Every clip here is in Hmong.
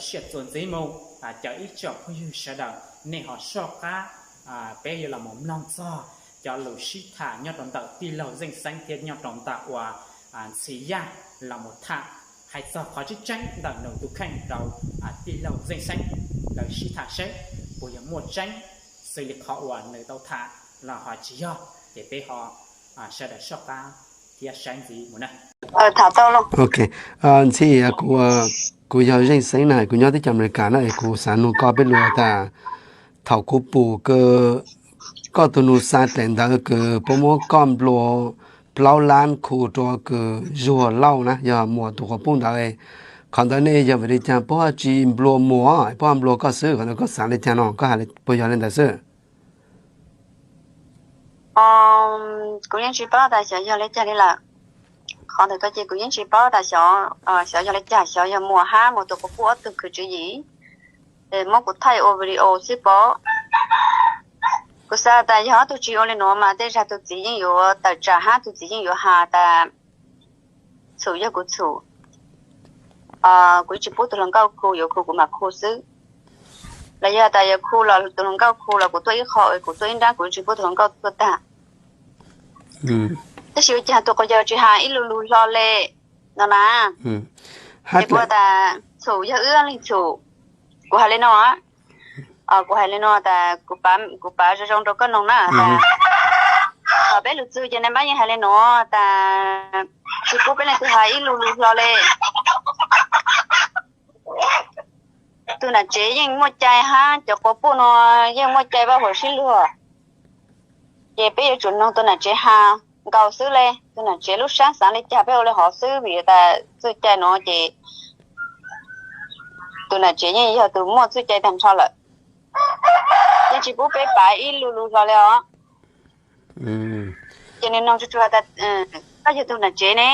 Sim txuas ntxiv mus, cov ib tsoom phooj ywg sawv daws, nej ho soj qab, peb yuav los mus mloog txog cov lus sib tham nyob rau ntawm tij laug Zeej Xeeb thiab nyob rau ntawm uas Ntxhi Yaj los mus tham, hais txog qhov tseeb tseeb ntawm nws tus kheej rau tij laug Zeej Xeeb, lawv sib tham seb puas yog muaj tseeb xws li qhov uas nws tau tham los ho tsis yog, ces peb ho sawv daws soj qab thiab saib ntxiv mus na. Ntxhi, kuv yog Zeej Xeeb na, kuv nyob teb chaws Amelikas na, es kuv xav nug koj peb lus tas, thaum kuv pum kws koj tus nus xav dlaim ntawd kws puab muab koj nplua plaub lab khu rua kws Zuag Lauj na, yog Muas tus quas puj ntawd, qhov ntawd ne yog vim li caag puab tsis nplua Muas, puab nplua koj xwb, qhov ntawd koj xav li caag no, koj puas yog li ntawd xwb? Kuv yeej tsis paub tas xyov yog li caag li lawm. Qhov ntawd ko ces kuv yeej tsis paub tas xyov, xyov yog li caag, xyov yog Muas hab Muas tus quas puj ob tug khwv tswv yim, es muab kuv thaij ua video xwb pob. Kuv xav tas yog ob tug tsis ua li nuav mas tej zag tus txiv yeej yuav tawm tsam hab tus txiv yeej yuav has tas txhum yog kuv txhum. Kuv tsis pub tus hluas nkauj khu, yuav khu kuv mam khu xwb. Los yog tas yuav khu los tus hluas nkauj khu los kuv tuaj ib qho, kuv tuaj ib nrab, kuv tsis pub tus hluas nkauj tuaj tag. Tab sis ua caag tus quas yawg tsis has ib lu lug hlo le no na? Ces kuv has tas txhum yog wb leeg txhum. Kuv hais li no, kuv hais li no tas kuv pav zoo zoo rau koj noog na tas, peb lug txug ces nais npab yeej hais li no tas tsis pub peb leej twg has ib lu lug hlo le. Tus nam tsev yeej muaj cai hab cov quas puj no yeej muaj cai vaj huam sib luag, ces peb yuav tsum noog tus nam tsev has nkaus xwb le. Tus nam tsev lub sab xaav li caag peb ua li hov xwb, vim tas txuj cai no ces tus nam tsev yeej yog tus muaj txuj cai tag nrho lawm, yeej tsis pub peb pav ib lu lug hlo li os. Ces nwg noog tsuag tsuag tas, koj yog tug nam tsev ne,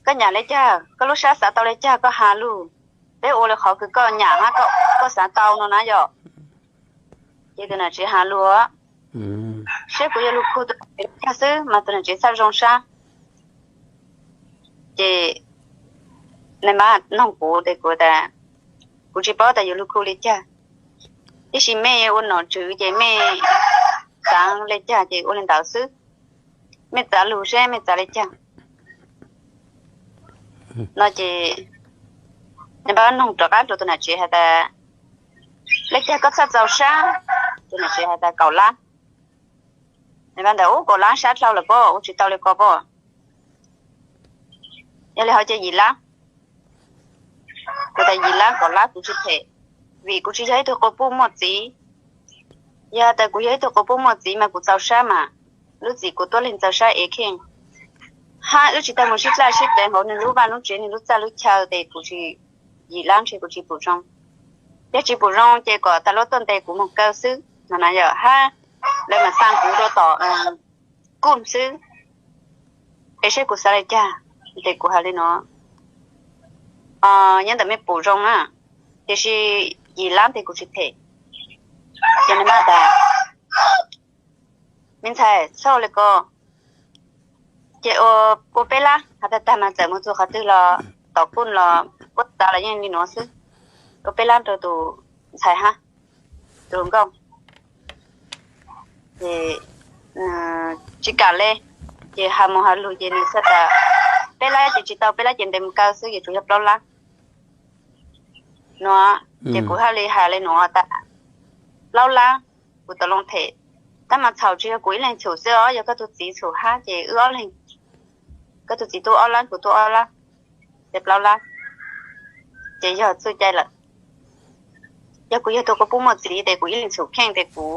koj nyam li caag, koj lub sab xaav tau li caag koj has lug, peb ua li qhov kws koj nyam hab koj xaav tau no na yom. Ces tus nam tsev has lug seb kuv yuav lug khu tus nam tsev li caag xwb mas tus nam tsev txhaj zoo sab. Ces nais npab noog kuv tes kuv tas kuv tsis paub tas yuav lug khu li caag, tab sis mej ua nom tswv ces mej xaav li caag ces ua li ntawd xwb, mej txav lug seb mej txav li caag no. Ces nais npab noog rov qab rua tus nam tsev has tas, li caag koj txhaj txaus sab? Tus nam tsev has tas kaum lab. Nais npab ntawd, ub, kaum lab sab dlhau lawm pob, ua tsis tau li ko pob. Yog li hov ces yim lab. Kuv tas yim lab kaum lab kuv tsis them, vim kuv tsis yog ib tug quas puj muaj txiv. Yog tas kuv yog ib tug quas puj muaj txiv mas kuv txaus sab mas, lub txim kuv tuab leeg txaus sab ev kheej, hab wb tsis tau moog sib dlaj sib plev hauv nwg lub vaj lub tsev nwg lub txaj lub chaw tes kuv tsis, yim lab ntshe kuv tsis pum zoo. Yog tsis pum zoo ces kom tas luab tuaj ntes kuv moog kaw xwb no na yom, hab lawv mam xa kuv rua tom kuj xwb. Es seb kuv xav li caag, tes kuv has li no, nyob ntawm mej pum zoo na, tiam sis yim lab tes kuv tsis them. Ces nws mas tas, me ntxhais, txhob li ko. Ces ua peb lab has tag tag mas txawm mus txug qhov twg los tom kuj los puab xav los yeej li nuav xwb. Ua peb lab rau tus ntxhais hab tus hluas nkauj. Ces tsis kam le, ces has mus has lug ces nws txhaj tas peb lab ces tsis tau, peb lab ces ntes mus kaw xwb, yuav tsum yog plaub lab no. Ces kuv haj li has li nuav tas, plaub lab, kuv tau loo them, tab mas txhaum tsis yog kuv ib leeg txhum xwb os, yog koj tug txiv txhum hab ces wb ob leeg, koj tug txiv tuaj ob lab kuv tuaj ob lab, ces plaub lab, ces yog txuj cai lawm. Yog kuv yog tug quas puj muaj txiv tes kuv ib leeg txhum kheej tes kuv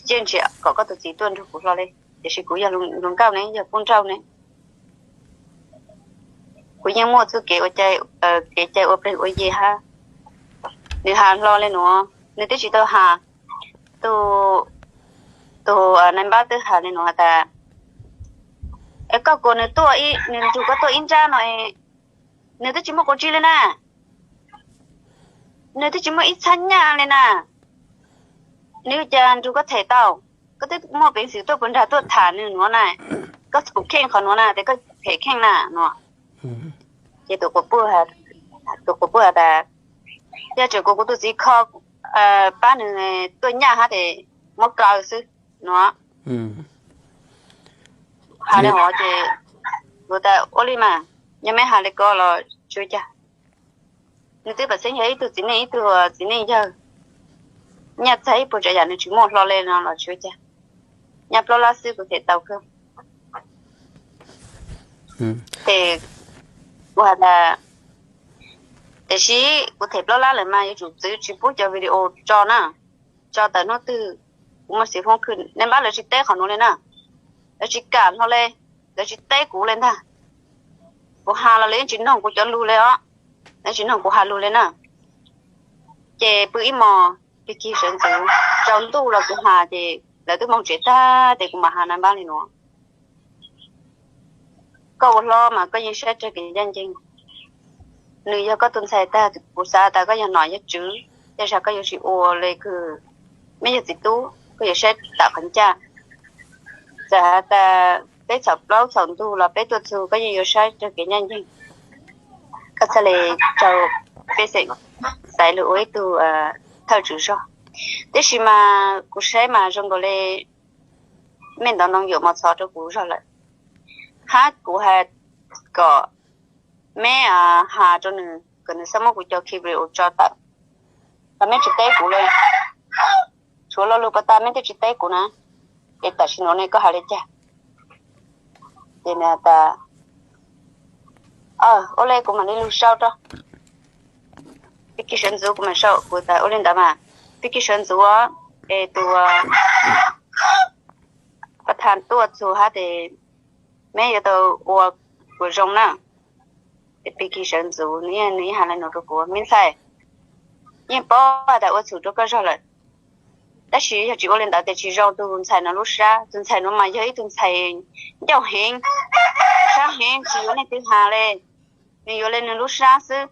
yeej tsis kom koj tug txiv tuaj nrug kuv hlo li, tiam sis kuv yog hluas nkauj ne, yog puj nrauj ne, kuv yeej muaj txuj kev ua, kev cai ua pleg ua ye hab. Nws has hlo li nuav, nws twb tsis tau has, tus, tus nais npab twb has li nuav has tas, es koj kuas nws tuaj, nws nrug koj tuaj ib nrab no, nws twb tsis muaj quas tsib li na, nws twb tsis muaj ib txhab nyaj li na, nws ua cas nrug koj them tau? Koj twb muaj peev xwm tuaj puas nrag tuaj tham nws nuav na, koj txhum kheej qhov nuav na tes koj them kheej na no. Ces tus quas puj has tus quas puj has tas, yog tseem kuv, kuv tus txiv kho pab nws tuaj nyaj hab tes muab kaw xwb no. Has li hov ces kuv tas ua li mas, yog meb has li ko los tsis ua cas. Nws twb pam xeeb yog ib tug txiv neej, ib tug txiv neej yawg, nyaj txag ib puas tsav yam nws tsis muaj hlo li no los tsis ua cas. Nyaj plaub lab xwb kuv them tau kawg. Ces kuv has tas, tiam sis kuv them plaub lab lawm mas yuav tsum txwv tsis pub cov video tso na, tso tawm hnub twg kuv muaj xim foob khw. Nej npab lawv tsis teb qhov nuav li na, lawv tsis kam hlo li, lawv tsis teb kuv li ntag. Kuv has los lawv yeej tsis noog kuv cov lug li os, lawv tsis noog kuv has lug li na. Ces pw ib hmos pig kig sawv ntxuv, tsaus ntuj los kuv has ces lawv twb moog tsev tag tes kuv mam has na npab li nuav. Koj ua hlob mas koj yeej saib tsawg kev ncaj nceeg. Nws yog koj tus ntxhais tag, kuv xav tas koj yog nom yog tswv, tej zag koj yuav tsis ua li kws meb yog txiv tub, koj yuav saib tawm qhov ncaj. Txawm has tas peb txhaum plaub txhaum ntug los peb tuaj txug koj yeej yuav saib tsawg kev ncaj nceeg. Koj txhaj le raug pej xeem xaiv lug ua ib tug thawj tswv zog. Tab sis mas kuv saib mas zoo nkaus li mej ntov ntoo yuam mos txhov rau kuv zog lawm. Hab kuv has kom meb has rau nws kom nws txhob muab kuv cov clip ua tso tawm, los meb tsis teb kuv li. Tshuav lo lug puas tas meb twb tsis teb kuv na. Es tam sim nuav ne koj has li cas? Ces nws tas, ua le kuv mam li lug sau rau. Pig kig sawv ntxuv kuv mam sau. Kuv tas ua li ntawd mas, pig kig sawv ntxuv es tus pas thas tuaj txug hab tes meb yuav tau ua kuas zoo na. Ces pig kig sawv ntxuv nws, nws yeej has li no rau kuv, me ntxhais, yeej paub has tas ua txhum rau koj zog lawm, tab sis yog tsis ua li ntawd tes tsis zoo tus ntxhais no lub sab. Tus ntxhais no mas yog ib tug ntxhais ncauj heev, sab heev, tsis yuav leej twg has li, nws yuav li nws lub sab xwb.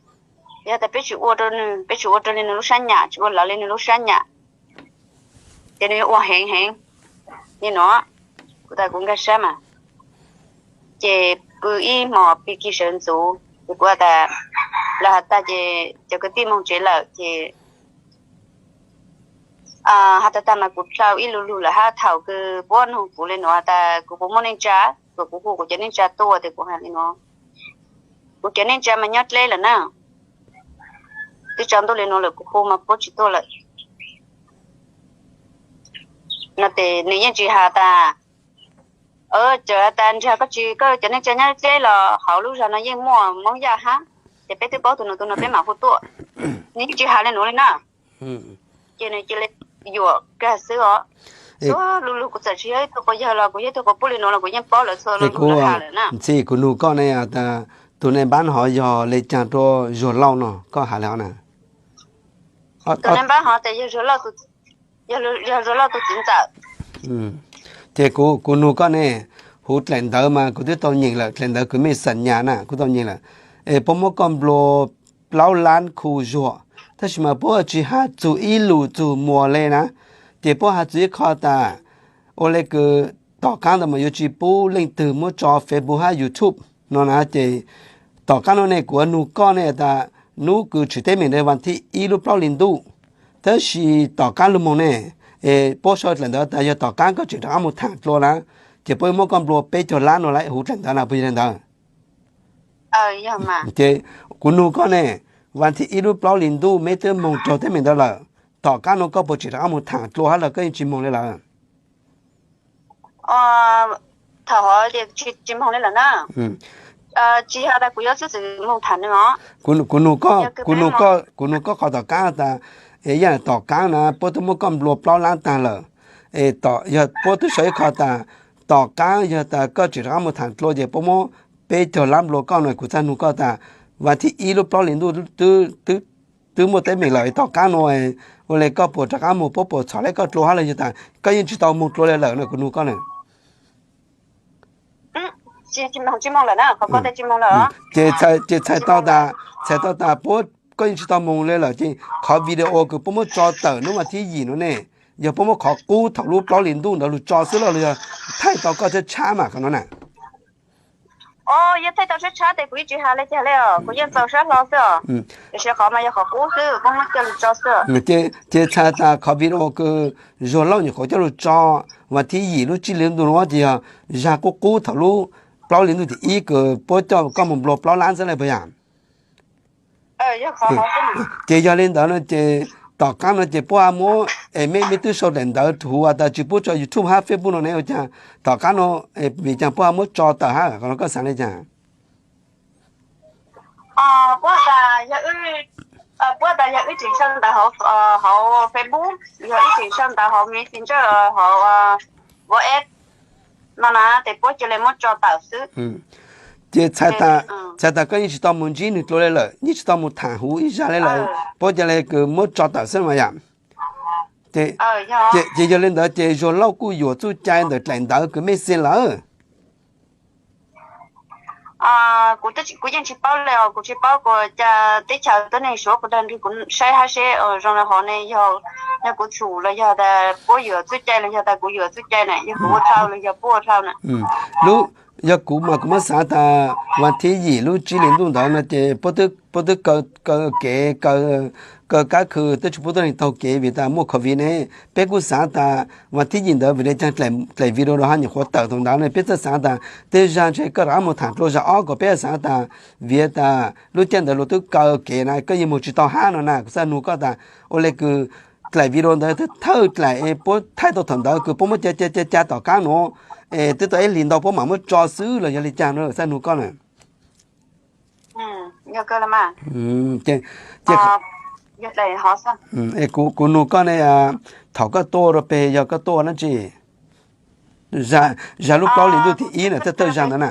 Yog tas peb tsis ua rau nws, peb tsis ua rau li nws lub sab nyam, tsis ua lawv li nws lub sab nyam, ces nws yuav ua heev heev li no. Kuv tas kuv nkag sab mas. Ces pw ib hmos pig kig sawv ntxuv ces kuv has tas, lawv has tas ces cov kwv tij moog tsev lawm ces has tas tag mas kuv dlhau ib lu lug lawm hab thaum kws puab noog kuv li nuav tas kuv puas muaj neej tsa, kuas kuv hu kuv cov neej tsa tuaj tes kuv has li nuav, kuv cov neej tsa mas nyob dleb lawm na, twb tsaus ntuj li nuav lawm kuv hu mas puab tsis tuaj lawm no. Ces nws yeej tsis has tas, cas tas ntshe koj tsis, koj cov neej tsa nyob dleb los hauv lub zog no yeej muaj Moob Yaj hab, ces peb twb paub tus no tus no peb mam hu tuaj. Nws yeej tsis has li nuav li na. Ces nws cia li yuam kag xwb os. Txhua lu lug kuv txawm tsis yog ib tug quas yawg los kuv yog ib tug quas puj li nuav los kuv yeej paub lawv txhua lu lug lawv has lawm na. Ntxhi, kuv nug koj ne, tus naj npab hov yog le caag rua Zuag Lauj no koj has li hov na? Tus naj npab hov tes yog Zuag Lauj, yog Zuag Lauj tus txiv ntxawm. Ces kuv nug koj ne, huv dlaim ntawv mas kuv twb tau nyeem lawm, dlaim ntawv kws mej xam nyas na kuv tau nyeem lawm. Es puab muab koj nplua plaub lab khu zuag, tab sis mas puab tsis has txug ib lus txug muas le na, ces puab has txug ib qho tas ua le kws tom qaab ntawd mas yuav tsis pub leej twg muab tso Facebook hab YouTube no na. Ces tom qaab nuav ne kuv nug koj ne tas nub kws tsim teeb meem ntawd vas thib ib lub plaub hli ntuj, tab sis tom qaab lug moog ne, es puab sau dlaim ntawv tas yog tom qaab koj tseem rov qaab moog thaam dlua na, ces puab muab koj nplua peb caug lab no lawm, huv dlaim ntawv na puas yog li ntawd? Ces kuv nug koj ne, vas thib ib lub plaub hli ntuj meb twb moog raug teeb meem ntawd lawm, tom qaab nuav koj puas tseem rov qaab moog thaam dlua hab los koj yeej tsis moog li lawm? Tsis moog li lawm na. Tsis has tas kuv yuav xub xwm moog thaam nws os. Kuv nug koj, kuv nug koj qhov tom qaab tas, yog tom qaab na puab twb muab koj nplua plaub lab taag lawm, yog puab twb sau ib qho tas tom qaab yog tas koj tseem rov qaab moog thaam dlua ces puab muab peb caug lab nplua koj no, kuv txhaj nug koj tas vas thib ib lub plaub hli ntuj twb muaj teeb meem lawm, tom qaab nuav ua le koj puas rov qaab moog, puab puas txhom le koj dlua hab los yog tas koj yeej tsis tau moog dlua li lawm no, kuv nug koj na. Ces txhais tau tas, txhais tau tas puab, koj yeej tsis tau moog li lawm ces qhov video kws puab muab tso tawm nub vas thib yim nuav ne, yog puab muab qhov qub thaum lub plaub hli ntuj ntawd lug tso xwb los yog thaij tau koj tshab tshab mas qhov nuav na? Yog thaij tau tshab tshab tes kuv yeej tsis hais li cas li os, kuv yeej txaus sab hlo xwb os. Tiam sis qhov mas yog qhov qub xwb, kuv muab coj lug tso xwb. Ces txhais tas qhov video kws Zuag Lauj nyuam qhuav coj lug tso vas thib yim lub tsib hlis ntuj nuav ces yog zag qub qub thaum lub plaub hlis ntuj tim ib kws puab coj koj moog nplua plaub lab ntxwb le puas yog? Ces yog li ntawd no ces tom qab no ces puab muab, es mej, mej twb sau daim ntawv huv tas tsis pub tso YouTube hab Facebook no ne ua caag, tom qab no vim caag puab muab tso tawm hab, qhov no koj xaav le caag? Puab tas yog wb tseem sau ntawv hauv Facebook, yog wb tseem sau ntawv hauv Messenger, hauv WhatsApp no na, ces puab cia li muab tso tawm xwb. Ces txhais tas koj yeej tsis tau mus ntsib nwg dlua le lawm, yeej tsis tau mus tham huv ib zag le lawm, puab cia li kws muab tso tawm xwb mas yom? Ces yog li ntawd ces Zuag Lauj kuj yuam txuj cai ntawm dlaim ntawv kws mej xi lawm. Kuv yeej tsis paub le os, kuv tsis paub kuv cas teb chaws tuab neeg Suav kuv dag nrug kuv saib hab seb zoo le hov ne, yog kuv txhum los yog tas puab yuam txuj cai los yog tas kuv yuam txuj cai na, yog kuv ua dhau los yog puab ua dhau na. Lub, yog kuv mas kuv muab xaav tas vas thib yim lub tsib hlis ntuj ntawd no ces puab twb kaw kev, kaw kab khw, twb tsis pub tuab neeg taug kev vim tas muaj COVID ne. Peb kuj xaav tas vas thib yim ntawd vim le caag dlaim video rau hab nyuam qhuav tawm thaum ntawd ne, peb txawj xaav tas tej zag ntshe koj rov qab mus tham dlua zag ob kom peb xaav tas vim tas lub caij ntawd luag twb kaw kev na koj yeej mus tsis tau hab no na. Kuv xaav nug koj tas ua le kws dlaim video ntawd thawj dlaim es puab thaij tau thaum ntawd kws puab muab ca ca ca ca tom qab nuav es twb tau ib hlis ntau puab mam muab tso xwb los yog li caag no, xaav nug koj na. Es kuv nug koj ne, thaum koj tuaj rau peg yog koj tuaj ua dlaab tsi? Zag lub plaub hlis ntuj thib ib na, thawj thawj zag ntawd na.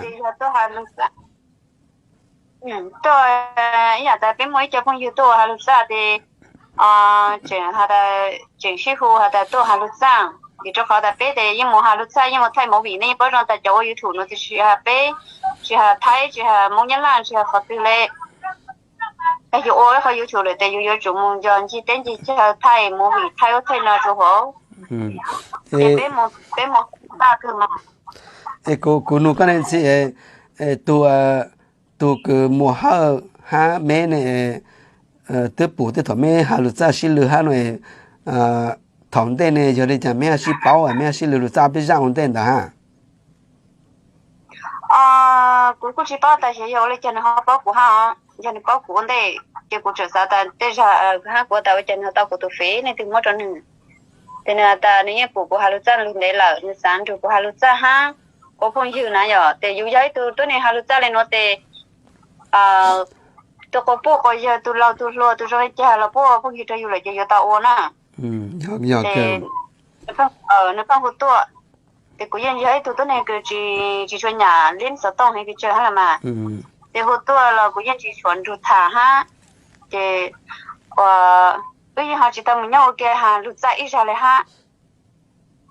Tuaj, ib yam tas peb muaj ib co phooj ywg tuaj ua has lug txaj tes tseem has tas, tseem sib hu has tas tuaj has lug txaj, vim rau qhov tas peb tes yeej mus has lug txaj, yeej mus thaij movie, nej yeej paub zoo tas cov ua YouTube no tes tsis has peb, tsis has Thaib, tsis has Moob Nyab Laj, tsis has qhov twg le. Yog yus ua ib qho YouTube lawm tes yus yuav tsum mus nco ncig teb ncig chaw thaij movie, thaij ub thaij no rua hauv. Peb mus, peb mus txaj kawg mas. Kuv nug koj ne ntxhi, tug, tug kws Muas Hawj hab meb ne, twb pum tej thaum meb has lug txaj sib lwg hab no, thaum ntej ne yog li cas meb haj sib paub, meb haj sib lwg lug txaj peb zaj ua ntej ntawd hab? Kuv kuj tsis paub tas xyov yog ua li cas nws ho paub kuv hab. Yog nws paub kuv ua ntej ces kuv tseem xav tas tej zag hab kuv tas ua cas nws ho tau kuv tus fev, leej twg muab rau nws. Ces nws has tas nws yeej pum kuv has lug txaj lug ntev lawm, nws xav nrug kuv has lug txaj hab ua phooj ywg na yom. Ces yus yog ib tug tuab neeg has lug txaj le nuav tes tus quas puj quas yawg, tus laug tus hluas, tus zoo li cas los puab ua phooj ywg rau yus lawm ces yuav tau ua na. Nws pheej hu tuaj, ces kuv yeej yog ib tug tuab neeg kws tsis tshua nyam liab xov tooj heev pes tsawg hab los mas. Ces hu tuaj los kuv yeej tsis tshua nrug tham hab. Ces wb yeej ho tsis tau mus nyob ua ke has lug txaj ib zag le hab.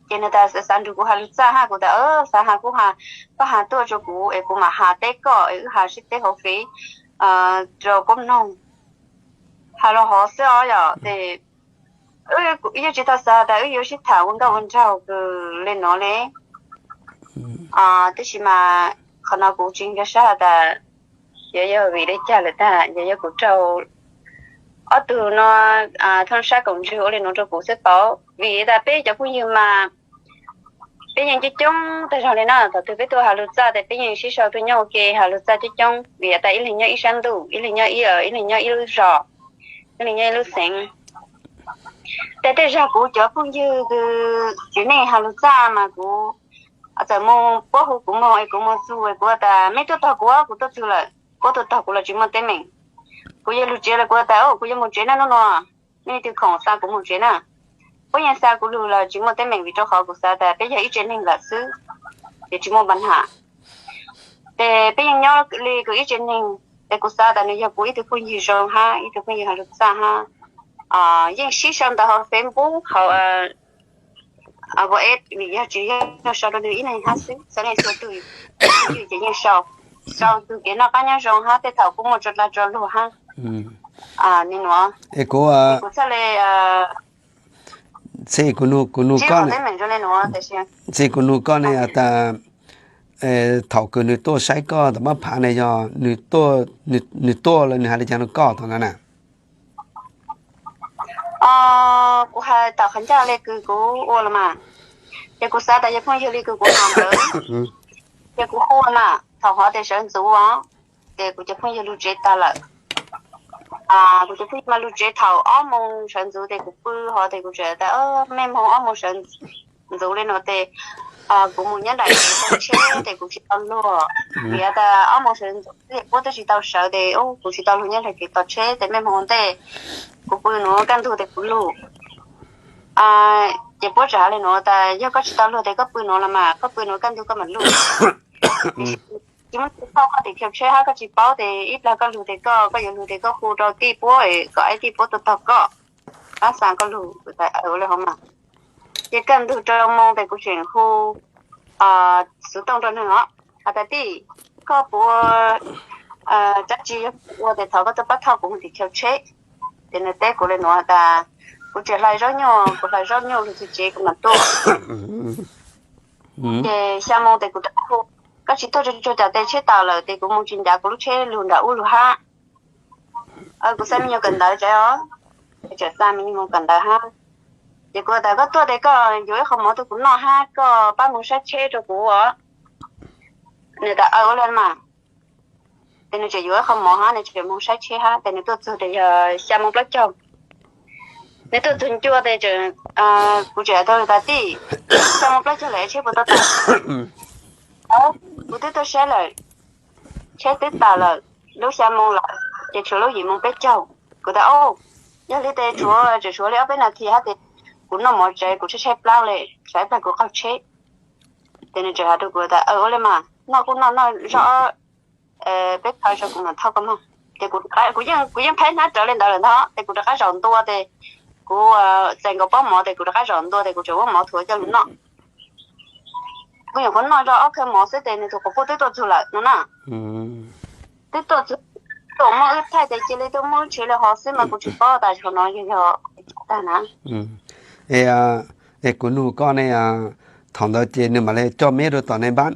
Ces nws tas xav nrug kuv has lug txaj hab, kuv tas xav has kuj has, koj has tuaj rua kuv es kuv mam has teb koj es wb has sib teb hauv fev rau puab mloog. Has los hov xwb os yom. Ces wb yeej tsis tau xav tas wb yuav sib tham ua nkauj ua nraug kws le nuav le. Tab sis mas qhov no kuv tsis nkag siab has tas xyov yog vim li cas lawm tag, yog yog kuv raug ob tug no thooj sab koom ntswg ua li nuav rau kuv xwb pauv. Vim tas peb cov phooj ywg mas peb yeej coob coob tag zog li na. Thaum twg peb tuaj has lug txaj tes peb yeej sib sau tuaj nyob ua ke has lug txaj coob coob, vim tas ib leeg nyob ib sab ntuj, ib leeg nyob ib, ib leeg nyob ib lub zos, ib leeg nyob ib lub xeev. Tes tej zag kuv cov phooj ywg kws tsev neeg has lug txaj mas kuv txawm mus puab hu kuv moog es kuv mus txug es kuv tas meb tuaj tog kuv, kuv tuaj txug lawm, puab tuaj tog kuv los tsis muaj teeb meem. Kuv yuav lug tsev los kuv tas kuv yuav mus tsev na nub nua, nej leej twg khoom xa kuv mus tsev na. Puab yeej xa kuv lug los tsis muaj teeb meem vim rau qhov kuv xav tas peb yog ib tsev neeg lawm xwb, ces tsis muaj npa nham. Ces peb yeej nyob li kuv ib tsev neeg, ces kuv xav tas nws yog kuv ib tug phooj ywg zoo hab ib tug phooj ywg has lug txaj hab. Yeej sib sau ntawv hauv Facebook hauv WhatsApp, vim yog tsis yog sau rau nws ib leeg hab xwb, xav leej txhua tug, ib tug ces yeej sau, sau tug kev noj qab nyob zoo hab tej thaum kuj muaj tso dlaa tso lug hab. Nim nuav kuv txhaj le, txhij kuv nug koj ne, txhij kuv nug koj ne tas thaum kws nws tuaj saib koj tom pab phav ne yog nws tuaj los nws hais li cas rau koj thaum ntawd na? Kuv hais tom qhov ncaj li kws kuv ua los mas, ces kuv xav tas yog phooj ywg li kws kuv hais ntawd, ces kuv hu na, thaum hov tias sawv ntxuv os, ces kuv cov phooj ywg lug tsev tag lawm. Kuv cov phooj ywg mas lug tsev thaum ob moos sawv ntxuv ces kuv pw hov ces kuv tseem tas mej moog ob moos sawv ntxuv li no ces kuv mus nyob nraim tsev tsheb ces kuv tsis tau luag, vim tas ob moos sawv ntxuv xwb puab twb tsis tau sawv ces kuv tsis tau luag nyob nraim tsev tos tsheb ces mej moog ua ntej, kuv pw nuav kaj ntug ces kuv lug. Ces puab tseem hais li nuav tas yog koj tsis tau luag ces koj pw nuav los mas, koj pw nuav kaj ntug koj mam lug. Tsis muaj tsis tau koj tim khiv tsheb hab koj tsis paub ces ib plag koj lug ces koj, koj yuav lug ces koj hu rau tij puab kom ib tij puab tuaj tog koj, ab xaa koj lug. Ua li hov mas, ces kaj ntug rau moos ces kuv tseem hu xuv tooj rau nwg os, has tas tij, koj puas, dab tsi yog ua ces thov koj tuaj pab thauj kuv mus tim khiv tsheb. Ces nws teb kuv li nuav tas kuv tseem hlais zaub nyuj, kuv hlais zaub nyuj lug txug tsev kuv mam tuaj. Ces xya moos ces kuv rov qab hu, koj tsis tuaj tsuag tsuag cas tes tsheb tas lawm ces kuv mus tsis ncav kuv lub tsheb lug nram ub lug hab. Kuv xa me nyuam kawm ntawv tsev os, tseem xa me nyuam kawm ntawv hab. Ces kuv tas koj tuaj tes koj yuav ib qho mov tuaj kuv noj hab koj pab mus saib tsheb rau kuv os. Nws tas ua li mas. Ces nws tseem yuav ib qho mov hab nws tseem mus saib tsheb hab ces nws tuaj txug tes yog xya moos plaub caug. Nws tuaj txug ncua tes kuv tseem has rau nws tas tij, xya moos plaub caug lawm tsheb puas tau tas? Kuv twb tuaj saib lawm, tsheb twb tas lawm, lub xya moos lawm ces tshuav lub yim moos peb caug. Kuv tas o, yog li tes tshuav, tseem tshuav li ob peb nas this hab tes kuv noj mov tsev kuv tshaib tshaib plab li, tsam ib plag kuv qaug tsheb. Ces nws tseem has rau kuv tas ua li mas, noj kuj noj, noj zog, peb khaws tso kuv mam thauj koj mog. Ces kuv yeej phaib hnab rawv li ntawd lawm ntag ces kuv rov qab zaum ntua tes kuv txais nkaus pob mov tes kuv rov qab zaum ntua tes kuv tseem muab mov thuav coj lug noj. Kuv nyuam qhuav noj zog ob khaws mov xwb tes nws tus quas puj twb tuaj txug lawm no na. Twb tuaj txug, tuaj muab wb thaij tes cia li tuaj muab wb tshev li hov xwb mas kuv tsis paub tas hauv no yog yog tag na. Es kuv nug koj ne, thaum ntawd ces nws mam li coj meb rau tom nais npab,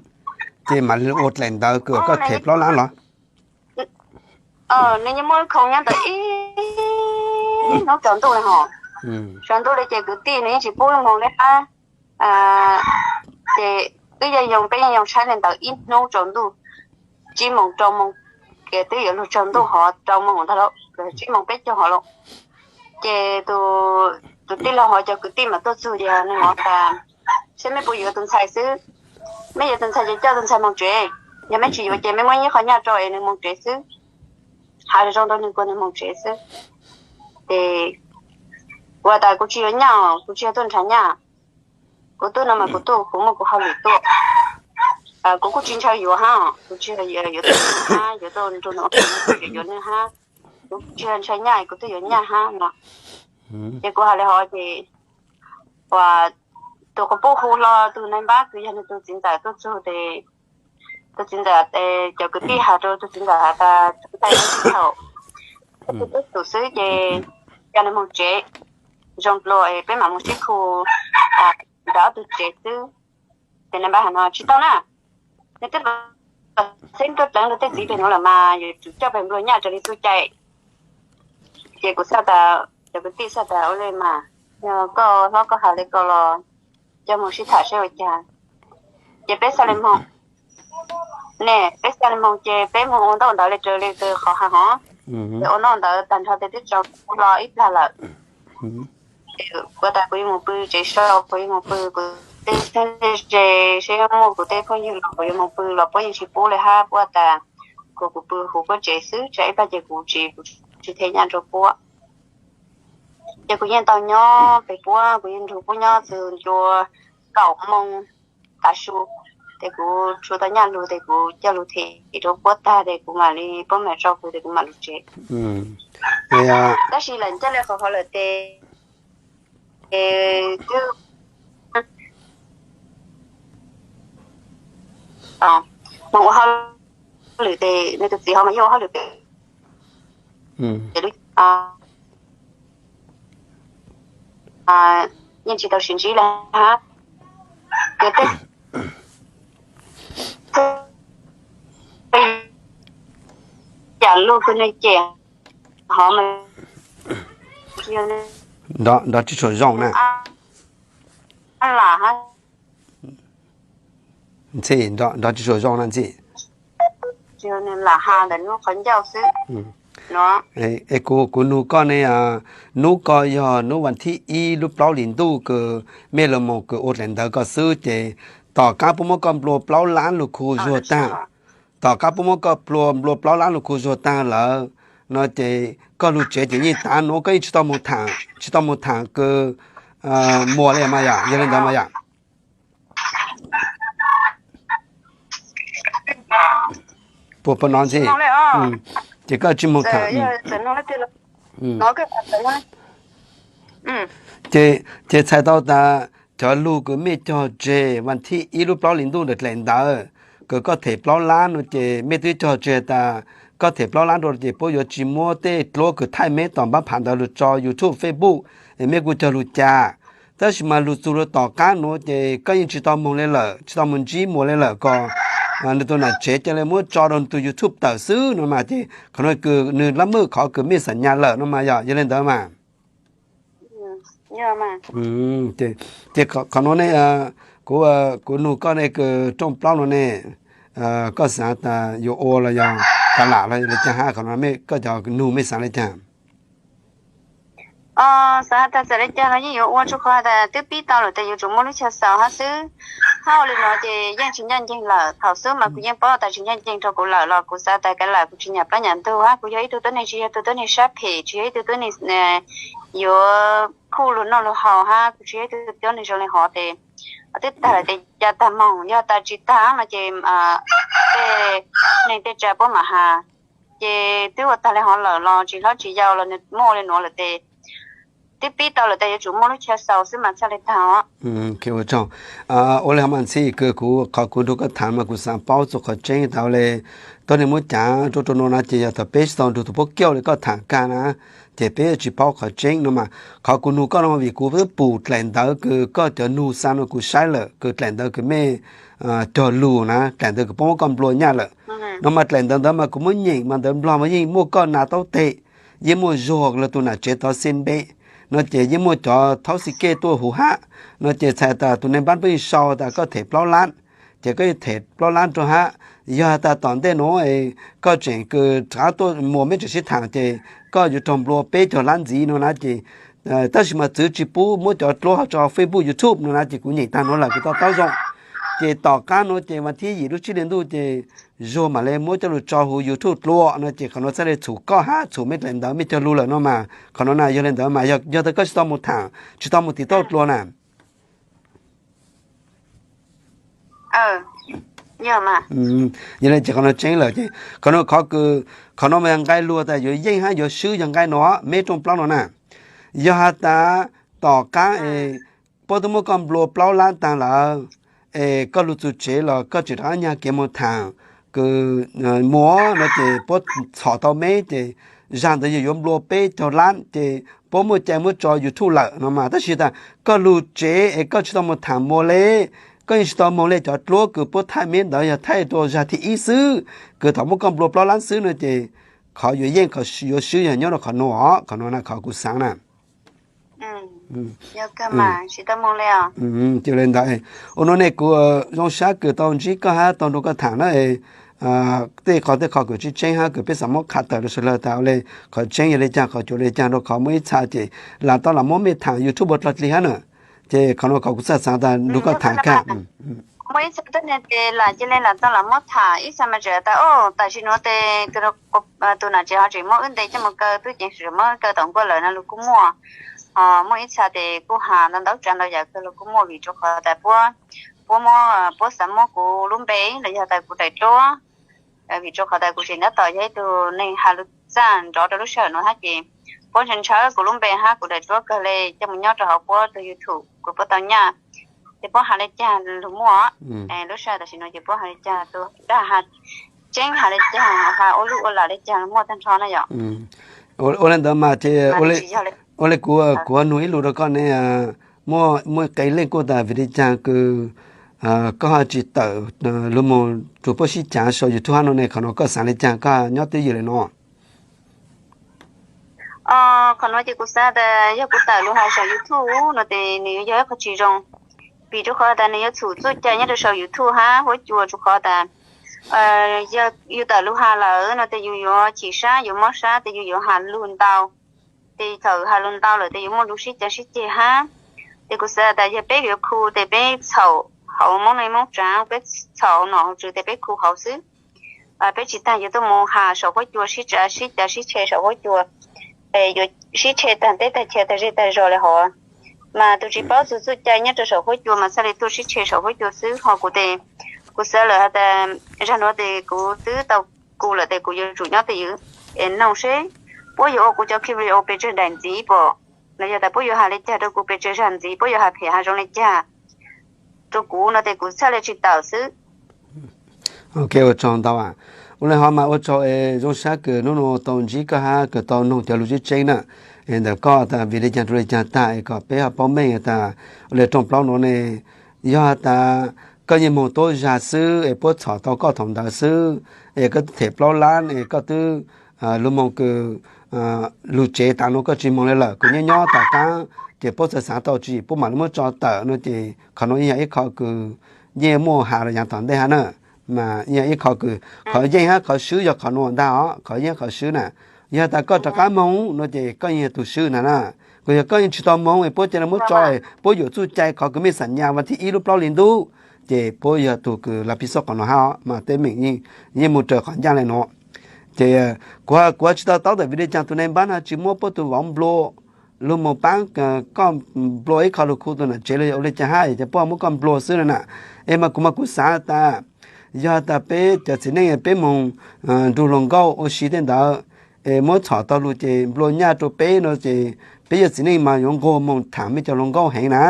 ces mam li ua dlaim ntawd kws koj them plaub lab los? Nws yeej muab wb khoo nyob ntawd ib hnub tsaus ntuj li hos. Tsaus ntuj li ces kwv tij nws yeej tsis pub wb moog li hab. Ces wb yeej yoo, peb yeej yoo tshaib li ntawd ib hnub tsaus ntuj, tsib moos rau moos, ces twb yuav lug tsaus ntuj hov rau moos ntag lauj, tsib moos peb caug hov lauj. Ces tus tij laug hov cov kwv tij mam tuaj txug ces nws hov tas, seb meb puas yuav tus ntxhais xwb, meb yuav tus ntxhais ces coj tus ntxhais moog tsev, yog meb tsis yuav ces meb muab ib qho nyaj rau es nws moog tsev xwb. Has zoo rau nws kuas nws moog tsev xwb. Ces kuv tas kuv tsis yuav nyaj, kuv tsis yog tuaj nrhav nyaj. Kuv tuaj no mas kuv tuaj kuv muaj kuv hauj lwm tuaj. Kuv kuj tsis ntshaw yuav hab, kuv tsis yuav tuaj hab, yuav tuaj nrug nws, yuav nws hab. Kuv tsis yog ntshaw nyaj, kuv tuaj yuav nyaj hab no. Ces kuv has li hov ces uas tus quas puj hu hlo tus nais npab kws yog nws tus txiv ntxawm tuaj txug tes tus txiv ntxawm, cov kwv tij has rau tus txiv ntxawm has tas thaum peb tug tub xwb ces coj nws moog tsev, zoo dlua peb mam mus sib khu nrog ob tug tsev xwb. Ces nais npab has no tsis tau na, nws twb xeeb tuaj dleev rau tej txiv pem nuav lawm mas yuav tsum coj pem nplua nyaj raws li txuj cai. Ces kuv xav tas, cov kwv tij xav tas ua li mas, yog koj hlob koj has li ko los coj moog sib tham seb ua cas. Ces peb xav li moog, ne peb xav li moog ces peb moog ua ntaub ntawv li raws li kws qhov has hov. Ces ua ntaub ntawv tag nrho tes twb tsaus ntuj hlo ib plag lawm. Kuv tas kuv yuav mus pw tsev so, kuv yuav mus pw kuv tej txheeb ze, seb muaj kuv tej phooj ywg los kuv yuav mus pw los puab yeej tsis pub li hab, puab tas kom kuv pw huv puab tsev xwb, tsam ib plag ces kuv tsis, kuv tsis them nyaj rau puab. Ces kuv yeej tau nyob pem puab, kuv yeej nrug puab nyob txug ncua kaum moos tav su, ces kuv tshuav tau nyaj lug tes kuv coj lug them rau puab tag tes kuv mam li, puab mam tso kuv tes kuv mam lug tsev. Tab sis lawm ncaj li qhov hov lawm tes twb moog ua hauj lwm tes nws tus txiv hov mas yeej ua hauj lwm pem yeej tsis tau sib ntsib li hab. Ces tej cas lug kws nwg cem hov mas nrov tsi tshua zoo na. Ntxhi, nrov tsi tshua zoo na Ntxhi. Lam has ntawm nub qhov ncauj xwb. Kuv, kuv nug koj ne, nub ko yog nub vas thib ib lub plaub hlis ntuj kws mej lug moog kws ua dlaim ntawv ko xwb ces tom qab puab muab koj nplua plaub lab lug khu zuag taag, tom qab puab muab koj nplua plaub lab lug khu zuag taag lawm no ces koj lug tsev ces yeej tav nuav koj yeej tsi tau moog thaam, tsi tau moog thaam kws muas le mas yom, yog le ntawd mas yom. Puas pom no Ntxhi? Ces koj tsi moog thaam. Ces, ces txhais tau tas cov lug kws mej cog tseg vas thib ib lub plaub hlis ntuj ntawm dlaim ntawv kws koj them plaub lab no ces mej twb cog tseg tas koj them plaub lab rua ces puab yuav tsi muab tej dluab kws thaij meb tom npab pham ntawd lug tso YouTube, Facebook, es mej kuj cog lug ca. Tab sis mas lug txug rua tom qab nuav ces koj yeej tsi tau moog le lawm, tsi tau moog ntsib muas le lawm, kom nwg tug nam tsev ca le muab tso rua nwg tug YouTube tawm xwb no mas ces qhov nuav kws nwg lab mwj qhov kws mej xam nyas lawm no mas yog, yog le ntawd mas. Ces qhov nuav ne, kuv, kuv nug koj ne kws rooj plaub nuav ne, koj xaav tas yuav ua los yog kav lam los yog le caag hab? Qhov nuav koj cov nug mej xaav le caag? Xaav has tas txawm le caag los yeej yuav ua, tsuas qhov tas twb pib tau lawm tas yuav tsum muaj lub chaw xaus hab xwb. Hab ua le nuav ces yeej tsis ncaj nceeg lawm. Thaum xub mas kuv yeej paub tas tsis ncaj nceeg rua kuv lawm los kuv xav tas kav lam kuv tsis nyam plab nyam ntug hab, kuv yog ib tug tuab neeg tsis yog tug tuab neeg sab phem, tsis yog ib tug tuab neeg yuav khuj lug noj lug haus hab, kuv tsis yog ib tug tuab neeg zoo le hov tes twb tag lawm tes ca tag moog, yog tas tsis tag no ces tej neeg tej tsav puab mam has. Ces twb ua tag le hov lawm los tsis hlob tsis yau los nws muaj ua le nuav lawm tes twb pib tau lawm tes yuav tsum muaj lub chaw xaus xwb mas txhaj le tag os. Ua le hov mas Ntxhi, kws kuv, qhov kuv nrug koj thaam mas kuv xaav paub txug qhov tseeb tas le tuab neeg muab cav rua rua nuav na ces yog thaum peb tsis tau nrug tug puab kiauj le koj thaam kag na ces peb tsis paub qhov tseeb no mas qhov kuv nug koj no vim kuv twb pum dlaim ntawv kws koj cov nug xa no kuv saib lawm kws dlaim ntawv kws mej cog lug na, dlaim ntawv kws puab muab koj nplua nyaj lawm no mas dlaim ntawv ntawd mas kuv muab nyeem mas ntawv Nplog mas yeej muaj koj nas taub teg, yeej muaj zuag lug tug nam tsev tov xi npe no ces yeej muaj cov thaub xi kej tuaj huv hab no ces txhais tas tug neeg npab puab yeej sau tas koj them plaub lab ces koj yeej them plaub lab rua hab. Yog has tas tom ntej nuav koj tseem kws rov qab tuaj muas meb tseem sib thaam ces koj yuav raug nplua peb caug lab ntxiv no na ces tab sis mas txwv tsis pub muab cov dluab ho tso Facebook YouTube no na ces kuv nyeem tag nuav lawm kuv to taub zoo. Ces tom qab nuav ces vas thib yim lub tsib hli ntuj ces Zuag mam le muab coj lug tso huv YouTube dlua no ces qhov nuav txhaj le txhum koj hab txhum mej dlaim ntawv mej cog lug lawm no mas qhov nuav na yog le ntawd mas yog tas koj tsis tau mus thaam tsis tau mus tim tauj dlua na. Yog le ces qhov nuav tseeb lawm ces qhov nuav, qhov nuav mas yog nqai luag tas yuav yeej hab yuav swb yog nqai nuav meb rooj plaub no na. Yog has tas tom qab es puab twb muab koj nplua plaub lab taag lawm es koj lug txug tsev los koj tseem rov qab nyag kev mus thaam kws muas no ces puab txhom tau meb ces zag ntawd yog yuav nplua peb caug lab ces puab muaj cai muab tso YouTube lawm no mas tab sis tas koj lug tsev es koj tsis tau mus thaam muas le, koj yeej tsis tau moog le cov dluab kws puab thaij meb ntawd yog thaij rua zag thib ib xwb kws thaum muab koj nplua plaub lab xwb no ces qhov yuav yeej yuav swb yog nyob rua qhov nuav os, qhov nuav na qhov kuv xaav na. Ua le ntawd, ua nuav ne kuv zoo sab kws tau ntsib koj hab tau nrug koj thaam na. Tej qhov tej qhov kws tseeb tseeb hab kws peb xaav muab qha tawm rua sawv dlawg tas ua le qhov tseeb yog le caag qhov cuav le caag rua qhov muaj ib txha ces lam tau lam muab mej thaam YouTube ua dlog dlig hab na. Ces qhov nuav qhov kuv xaav xaav tas nrug koj thaam kag. Muaj ib txha tuab neeg tes lam cia le lam tau lam muab thaam ib txha mas tseem tas o tam sim nuav tes tus nam tsev ho tseem muab wb ntes coj mus kaw tub ceev xwm muab kaw tom nkuaj lawm no lug kuj muaj. Ho muaj ib txha tes kuj has ntau ntau tsav ntau yam kawg los kuj muaj vim rua qhov tas puab, puab muab, puab xav muab kuv lub npe los yog tas kuv daim duab vim rua qhov tas kuv tseem tab tom yog ib tug neeg has lug txaj nrov rau lub sij hawm nuav hab ces puab ntshaw ntshaw kuv lub npe hab kuv daim duab kawg le coj mus nyob rau hauv puab tug YouTube kws puab tau nyaj. Ces puab has le caag lug muaj, lub sij hawm tam sim nuav ces puab has le caag, tseeb has le caag, has ua lub ua lam le caag lug muaj tag nrho na yom. Ua le ntawd mas ces ua le kuv, kuv nug ib lus rau koj ne, muaj, muaj qee leej kuj tas vim le caag kws koj ho tsis tawm lug moog rua puab sib cav sau YouTube hab no ne, qhov no koj xaav le caag, koj nyob twj ywm le no? Qhov no ces kuv xaav tas yog kuv tawm lug has sau YouTube no ces nws yuav yog ib qho tsis zoo, vim rua qhov tas nws yuav txhum txuj cai nyob rua sau YouTube hab huab cua, rua qhov tas yog yus tawm lug has lawm no ces yus yuav chim sab, yuav mob sab, ces yus yuav has lug ntau. Ces thaum has lug ntau lawm ces yuav muaj lug sib cav sib ceg hab. Ces kuv xaav tas yog peb yuav khu ces peb txhaum hauv Moob Neej Moob Tsaav, peb txhaum hauv nom hauv tswv ces peb khu hauv xwb. Peb tsis tas yuav tuaj mus has saum huab cua sib cav sib ceg saum huab cua, es yuav sib tseg tag teb tag chaw tag zej tag zog le hov. Mas tus tsis paub txug txuj cai nyob rua saum huab cua mas txhaj le tuaj sib tseg saum huab cua xwb. Ho kuv ces kuv xaav lawm has tas zag nuav ces kuv twb tau khu lawm ces kuv yuav tsum nyob twj ywm es noog seb puab yuav ua kuv cov clip video pes tsawg daim ntxiv pom, los yog tas puab yuav has le caag rua kuv pes tsawg zag ntxiv, puab yuav has phem has zoo le caag rua kuv no ces kuv txhaj le tsis tawm xwb. Ok, ua tsaug ntau. Ua le hov mas ua tsaug es zoo sab kws nub nua tau ntsib koj hab kws tau noog cov lug tseeb tseeb na. Es ntawm koj tas vim le caag rua le caag tag es kom peb ho paub meej tas ua le rooj plaub nuav ne, yog has tas koj yeej moog tuab zag xwb es puab txhom tau koj thaum ntawd xwb, es koj them plaub lab es koj twb lug moog kws lug tsev tas nuav koj tsis moog le lawm, kws nyob nyob tom qaab ces puab txhaj xaav tau tsis puab mam li muab tso tawm no ces qhov nuav yeej yog ib qho kws yeej muaj has los yaav tom ntej hab na. Mas yeej yog ib qho kws qhov yeej hab qhov swb yog qhov nuav ntag os, qhov yeej qhov swb na. Yog tas koj rov qaab moog no ces koj yeej yog tug swb na na. Kws yog koj yeej tsis tau moog es puab ca le muab tso, puab yuam txuj cai qhov kws mej xam nyas vas thib ib lub plaub hli ntuj, ces puab yog tug kws laj pib xub qhov nuav hab os. Mas teeb meem yeej mus raws qhov ncaaj le nuav. Ces kuv, kuv tsis to taub tas vim le caag tus nai npab no tsis muab puab tug vauv nplua lug moog paab koj nplua ib qho lug khu tug nam tsev los yog ua le caag hab es puab muab koj nplua xwb no na. Es mas kuv mas kuv xaav tas yog tas peb cov txiv neej peb moog nrug hluas nkauj ua si tej ntawd es muab txhom tau lug ces nplua nyaj rua peb no ces peb yog txiv neej mas yuav nquag moog thaam mej cov hluas nkauj heev na.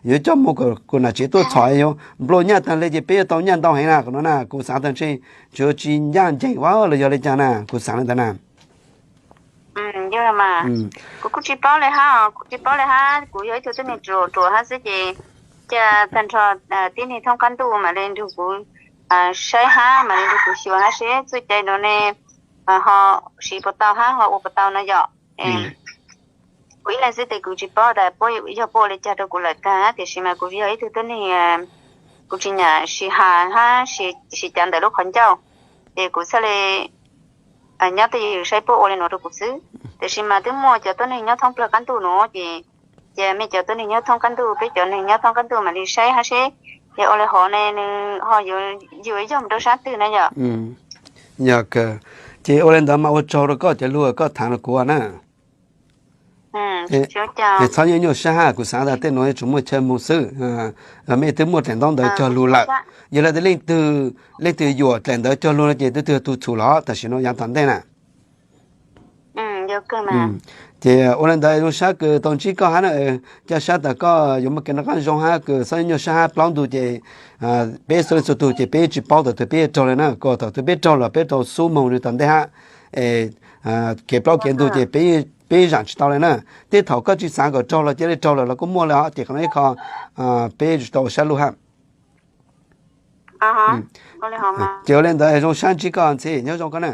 Yuav coj moog kuas nam tsev tuaj txhom yuav nplua nyaj taag le ces peb yuav tau nyaj ntau heev na. Qhov nuav na kuv xaav tas ntshe tsuav tsis ncaj nceeg ua los yog le caag na, kuv xaav le ntawd na. Yog mas, kuv kuj tsis paub le hab, kuv tsis paub le hab, kuv yog ib tug tuab neeg ruam ruam hab xwb ces ca tag nrho tib neeg thoob qab ntuj mam le nrug kuv saib hab mam le nrug kuv xyuas hab seb txuj cai nuav ne ho siv puas tau hab ho ua puas tau no yom. Kuv ib leeg xwb ces kuv tsis paub tas puab yog puab ua le caag rau kuv lawm kag, tiam sis mas kuv yog ib tug tuab neeg kuv tsis nyam sib has hab sib cav ntawm lub qhov ncauj, ces kuv txhaj le nyob twj ywm saib puab ua le nuav rau kuv xwb. Tiam sis mas twb muaj cov tuab neeg nyob thoob plawg qab ntuj nuav ces, ces mej cov tuab neeg nyob thoob qab ntuj, peb cov neeg nyob thoob qab ntuj mam li saib hab seb yog ua le hov ne nws ho yuav yog mus rau sab twg na yom. Yog kawg, ces ua le ntawd mas ua tsaug rau koj cov lug koj thaam rau kuv na. Es txhob nyuaj nyuaj sab hab, kuv xaav tas tej nuav yuav tsum muaj chaw moog xwb. Mej twb muaj daim ntaub ntawv cog lug lawm, yog le leej twg, leej twg yuam daim ntawv cog lug no ces twb twg tug txhum los tam sim no yaav tom ntej na. Ces ua le ntawd zoo sab kws tau ntsib koj hab na, ca sab tas koj yuav muaj kev noj qab zoo hab kws txhob nyuaj sab hab, plaub ntug ces peb txhua leej txhua tug ces peb tsis paub thaum twg peb yuav raug le na, kws thaum twg peb raug los peb rau xub moog rau tom ntej hab. Es kev plaub kev ntug ces peb zaam tsis tau le na. Tej thaum koj tsis xaav kom raug los cia li raug lawm los kuj muaj le os, ces qhov no ib qho peb tsis tau ua sab luj hab. Ces ua le ntawd zoo sab ntsib koj ntxiv, nyob zoo koj na.